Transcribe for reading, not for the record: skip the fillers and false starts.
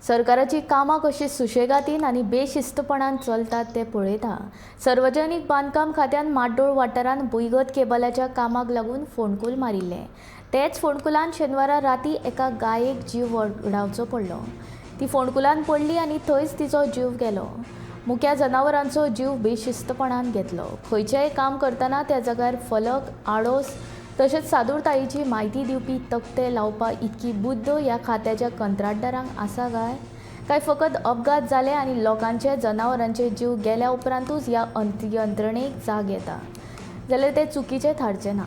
सरकाराचीं कामां कशीं सुशेगातीन आनी बेशिस्तपणान चलतात तें पळयता. सार्वजनीक बांदकाम खात्यान म्हाड्डोळ वाठारांत भुंयगत केबलाच्या कामाक लागून फोंडकूल मारिल्लें. तेच फोंडकुलान शेनवारा राती एका गायेक जीव वगडावचो पडलो. ती फोंडकुलान पडली आनी थंयच तिचो जीव गेलो. मुक्या जनावरांचो जीव बेशिस्तपणान घेतलो. खंयचेंय काम करतना त्या जाग्यार फलक, आडोस तशेंच सादूरतायेची म्हायती दिवपी तकटे लावपा इतकी बुद्द ह्या खात्याच्या कंत्राटदारांक आसा काय? काय फकत अपघात जाले आनी लोकांचे, जनावरांचे जीव गेल्या उपरांतूच ह्या यंत्रणेक जाग येता जाल्यार तें चुकीचें थारचें ना.